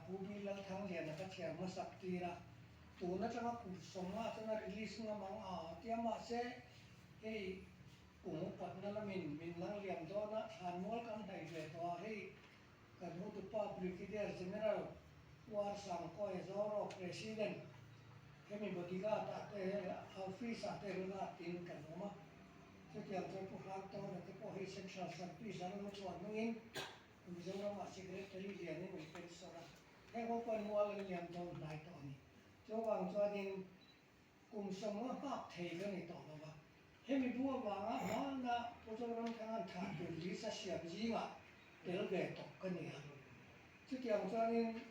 Pu Bill Lalthangliana ka chhiar hmasak tir a, tun atanga kum sawmnga chuan a release ngam ang a tia mahse hei kum upatna lamin min nang liam dawn a, thlanmual kan hnaih ve tawh a, hei kan hotupa Brigadier General Pu R Sangkawia Zoro President hemi bodyguard ah te office ah te runa tin kan awm a, chutiang chuan Pu Hrangtawna te pawh hei Central Service an lo chhuah hnungin Mizoramah Secretary lianin an pension a, heng ho pawhin mual an liam dawn hnai tawh a ni. Chuvang chuanin kum sawmnga nghak thei ka ni tawh lo va, hemi bu avanga hmana Pu Zoramthanga'n thah tur list a siam zingah tel ve tawh ka ni a. Chutiang chuanin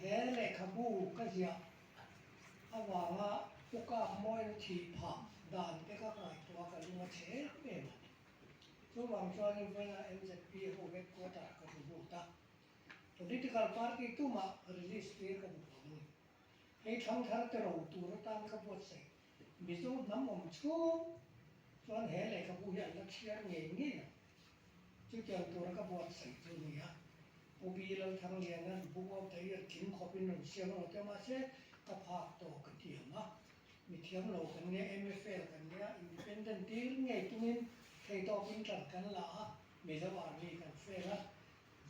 he lehkhabu ka ziah avanga Pu Kapmawina thih phah dan te ka ngaihtuah ka lung a chhe em em a. Chuvang chuanin vawiinah MZP ho headquarter ka hmu lut a, political party tumah release tir ka duh lo a ni. Hei thangthar te ro tur atan ka buatsaih Mizo hnam awm chhung chuan he lehkhabu hi an la chhiar ngei ngei ang. Chutiang tura ka buatsaih chu a ni a, Pu B. Lalthangliana'n Book of the Year tling khawpin rawn siam a rawn ti a, mahse ka phak tawh ka tiam a. Mi thiam lo kan nia, MFL kan nia, independent tir ngei tungin theitawkin tan kan la a, Mizo Army kan fail a,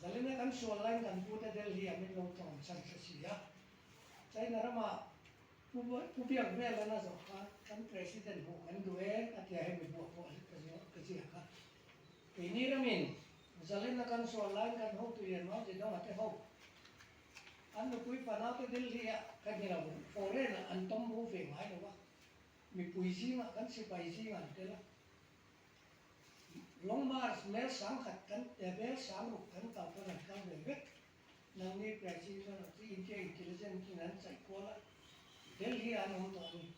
Zalina kan sual laiin kan pute Delhi ah min lo tlawm chhan hre si a. China rama Pu Pu Biak Velan a zawh khan kan President hmuh kan duh e a tia hemi buah pawh ka ziak a. Keini ramin Zalina kan sual laiin kan hotu lian Mao Zedong a te ho An nupui fanaute Delhi ah ka ni lo, foreign ah an tawm bo ve ngai lo a, mipui zingah kan sipai zingah an tel a. Long March mel sangkhat kan mel sangruk kan kal pawn an kal ve vek. Nangni President chu India Intelligence in an chaih kual a, Delhi ah an awm tawh a ni.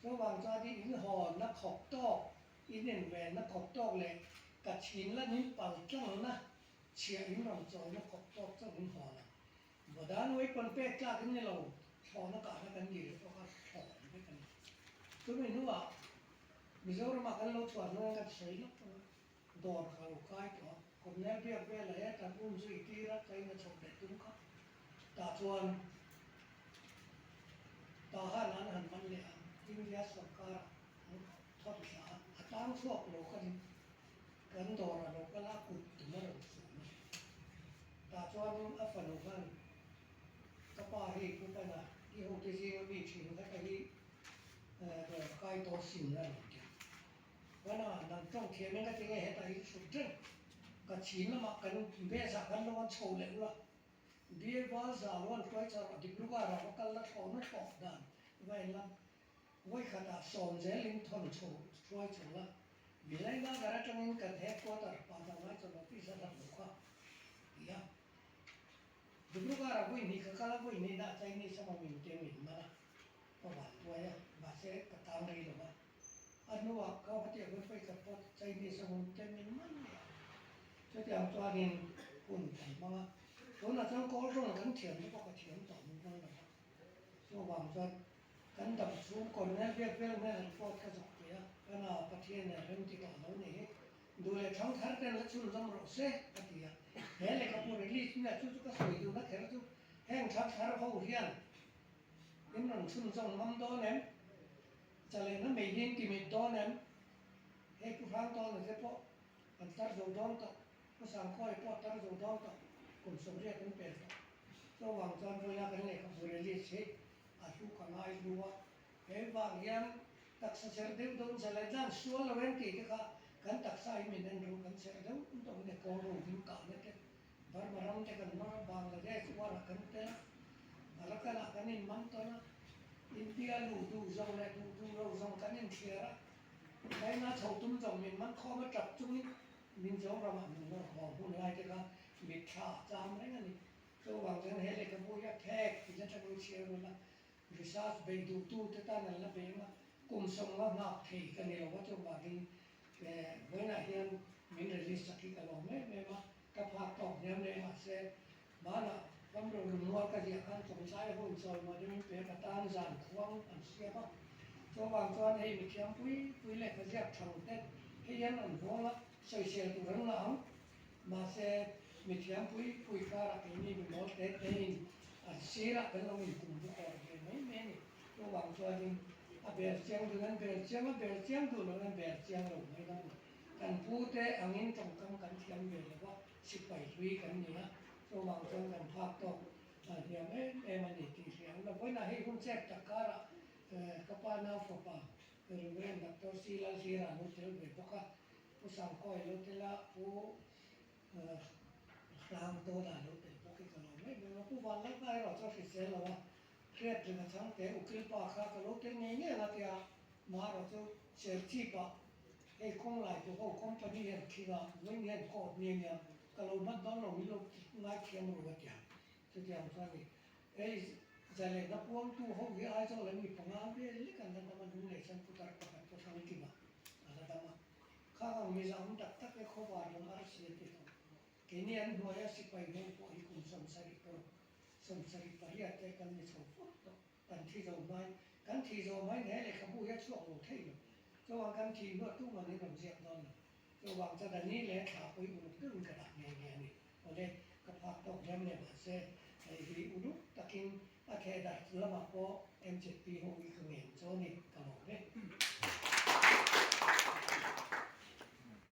Chuvang chuan in hawnna khawp tawk, in invenna khawp tawk leh ka chhin lan in pal tlangna Chhiah in rawn chawina khawp tawk chauh in hawn a, Vadan weapon pek tlak in ni lo, thlawhna kahna kan dil pawh kha thlawh an vek a ni. Chumi hnuah Mizoramah kan lo chhuah hnuaiin kan sawi lawk tawh a, dawr kha a lo kai tawh a, Colonel Biak vela he kan um zui tir a, China chhoh leh tum kha tah chuan Tahan an han man leh a, India sorkar an thawn thla a, a tang chhuak lo kha ni. Kan dawr a lo kal a, kut tum a rawn chhum a. Tah chuanin a fanu khan, Ka pa hei Pu Pana, i hote zinga mi thin kha ka hi dawr kai tawh sin a rawn ti a. Pana, nang tawng thiam in ka ti nge hetah hi chhut reng. Ka chhin lamah kan base ah khan lo an chho leh ula, Beer val za lo an hruai char a, Dibrugarh ah va kal la thlawhna thlawh dan va en la. Vawikhatah sawm zelin thawn chho hruai chho la, Vijay Nagar atangin kan headquarter Padangai chuan office a hlat lo kha ti a. Dibrugarh ah vawi hnih ka kal a, vawi hnih dah Chinese emaw min te min man a, ka van tuai a, mahse ka tang rei lo va. A hnuah Guwahati ah vawi khat pawh Chinese emaw min te min man leh a. Chutiang chuanin hun kan hmang a, tunah chuan kawl rawng kan thiam te pawh ka thiam tawh min man lo va. Chuvang chuan Kan dam chhung Colonel Biak vel hmel report ka zawh pui a, ka na Pathian nen rem ti tawh lo ni hi, duh leh thang thar ten la chhunzawm rawh se ka ti a. He lehkhabu release nia chu chu ka sawi duhna kher chu heng thang thar ho hian in rawn chhunzawm ngam dawn em? Chalehna mei hi in ti mit dawn em? Hei Pu Hrangtawna te pawh an tar zo dawn tawh, Pu Sangkhawi pawh tar zo dawn tawh, kum 80 an pel tawh. Chuvang chuan vawiina kan lehkhabu release hi A hlu ka ngai hlu a, he vang hian taksa cher deuh dawn che leh tlang sual lo em tih te kha kan taksa hi min en ru kan cher deuh deuh in kawl ru ding kahna te Burma ram te kan hmang a, Bangladesh war ah kan tel a, Arakan ah kan in man tawn a, India luh duh zawng leh duh duh lo zawng kan in thliar a, China chho tum zawng min man khawm a tap chungin Mizoram ah min nawr haw hun lai te kha mitthla a cham reng a ni. Chuvang chuan he lehkhabu hi a phek tih na tangin chhiar run a, research bei duhtu te tan an la beng a, kum 50 nghak thei ka ni lo va, chuvangin vawiinah hian min release sak hi ka lawm em em a, ka phak tawk hniam leh mahse hmanah ramro lungmual ka ziah khan chawngtlai hun chawimaw deuhin pe ka tan zan khuang an siam a, chuvang chuan hei mithiam pui pui lehkha ziak thang te hei hian an vawng a, sawisel tur an la ang. Mahse, Mithiam pui pui karah keini mi mawl te tein an sirah kan lo intum bawk awr ve mai mai a ni. Chuvang chuanin a bel chiang duh nan bel chiang a, bel chiang duh loh nan bel chiang lo mai dawn a ni. Kan pu te angin tawngkam kan thiam ve lo va, sipai hlui kan ni a, chuvang chuan kan phak tawk hniam em em a ni tih hria ang lo. Vawiinah hei hun chep tak karah ka pa nau fapa Reverend Doctor C Lalhlira lo tel ve bawk a, Pu Sangkawi lo tel a, Pu Hrang Tawna lo tel bawk hi ka lawm em em a. Pu Vanlalpa erawh chu a hrisel lo a, hriat reng a chang teh ukil pa kha ka lo tel ngei ngei ang a tia, marawh chu Serchhip ah hei kawng lai tu ho company hian thing a, vawiin hian court ni a nia, ka lo hman dawn lo min lo ngaithiam ru a tia, chutiang chuan ni hei zalehna puangtu ho hi Aizawl an mi panga vel lek an la dam a, lung leh chuan putar pakhat pawh Hrangkima a la dam a. Khang ang miza awm tak tak e khawvar lam arsi an ti tawh. Keini an hnuaia sipai ho pawh hi kum 70 tawh, 78 te kan ni chho fur tawh. Kan thi zo hmain, kan thi zo hmain he lehkhabu hi a chhuak lo thei lo. Chuvang kan thi hnuah tuman in rawn ziak dawn lo. Chuvang chuan a ni leh thla pawh hi uluk deuhin ka dah nghe nghe a ni. Awle, ka phak tawk hiam leh mahse hei hi uluk takin a theh darh lamah pawh MZP ho hi ka ngen chu a ni, ka lawm e.